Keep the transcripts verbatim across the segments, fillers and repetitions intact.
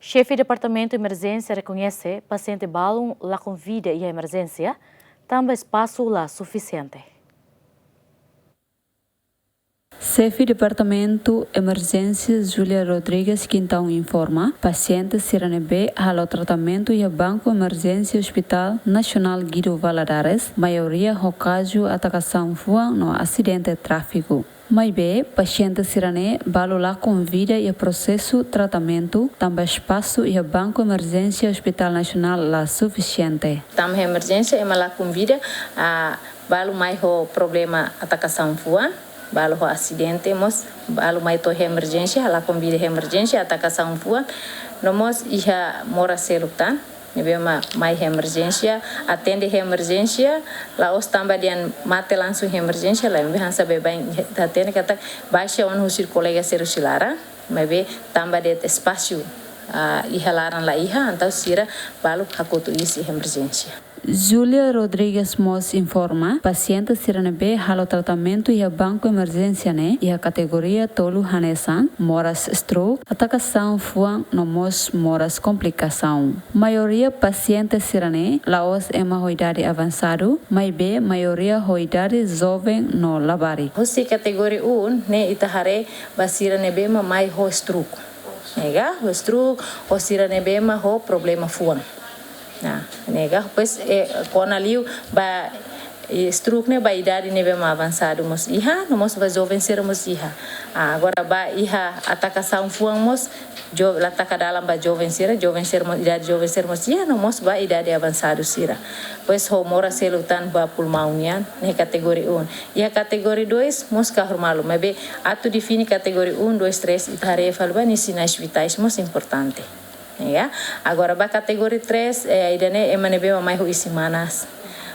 Xefe Departamentu Emerjénsia rekoñese pasiente balun lakon vida iha emerjénsia, tanba espasu la sufisiente. Xefe Departamentu Emerjénsia Julia Rodrigues Quintão informa, pasiente sira ne'ebé halo tratamentu iha Banku Emerjénsia Hospital Nasionál Guido Valadares, maioria ho kazu atakasaun fuan no asidente tráfiku. Maibé, pasiente sira-ne'e balu lakon vida iha prosesu tratamentu, tanba espasu iha Banku Emerjénsia Hospital Nasionál la sufisiente. Tanba emerjénsia ema lakon vida, ah, balu mai ho problema atakasaun fuan, balu ho asidente mós, balu mai to'o emerjénsia, lakon vida emerjénsia, atakasaun fuan, no mós iha moras seluk tan ne'ebé mak mai emerjénsia, atende emerjénsia, la'ós tanba dehan mate langsung emerjénsia, lae, maibé hanesan baibain hatene katak baixa ona husi kolega sira husi laran, maibé tanba de'it espasu, ah, iha laran la iha, entaun sira balu hakotu iis emerjénsia. Julia Rodrigues mós informa, pasiente sira ne'ebé halo tratamentu iha Banku Emerjénsia ne'e iha kategoria tolu hanesan, moras stroke, atakasaun fuan no mós moras komplikasaun. Maioria pasiente sira-ne'e la'ós ema ho idade avansadu, maibé maioria ho idade joven no labarik. Husi kategoria um ne'e ita haree ba sira ne'ebé mak mai ho stroke. Ne'e ka, ho stroke, ho sira ne'ebé mak ho problema fuan. Nah, ne'e ka, depois, eh, kona liu ba, eh, stroke ne'e ba idade ne'ebé mak avansadu mós iha, no mós ba joven sira mós iha. Ah, agora ba iha atakasaun fuan mós, jo-, la taka dalan ba joven sira, joven sira mós, idade joven sira mós iha, no mós ba idade avansadu sira. Depois ho moras seluk tan ba pulmaun nian, ne'e kategoria um. Iha kategoria dois, mós kahur malu, maibé atu define kategoria um, dois, três, ita haree fali ba nia sinais vitais mós importante. Ya, agora ba kategoria três, eh, ida-ne'e ema ne'ebé mak mai ho isin manas,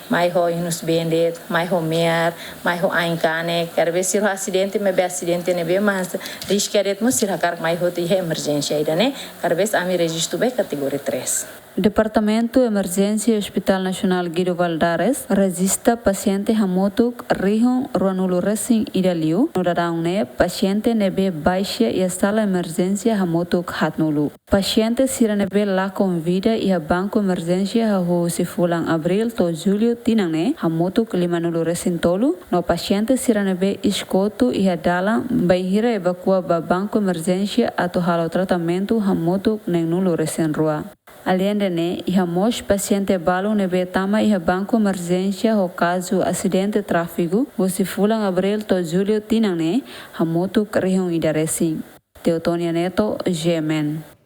mai ho inus bendet, mai ho me'ar, mai ho ain kanek, kada vez sira ho asidente, maibé asidente ne'ebé mak risku de'it mós sira hakarak mai hotu iha emerjénsia, ida-ne'e kada vez ami rejistu ba kategoria três. Departamentu Emerjénsia Hospital Nasionál Guido Valadares rejista pasiente hamutuk rihun ruanulu resin ida liu, no daudaun ne'e pasiente ne'ebé baixa iha sala emerjénsia hamutuk haatnulu. Pasiente sira ne'ebé lakon vida iha Banku Emerjénsia hahú husi fulan Abríl to'o Jullu tinan ne'e hamutuk limanulu resin tolu, no pasiente sira ne'ebé iskotu iha dalan bainhira evakua ba Banku Emerjénsia atu halo tratamentu hamutuk neenulu resin rua. Aleinde ne'e, iha mós pasiente balu ne'ebé tama iha Banku Emerjénsia ho kazu asidente tráfiku husi fulan Abríl to'o Jullu tinan ne'e hamutuk rihun ida resin. Teotonia Neto, G M N.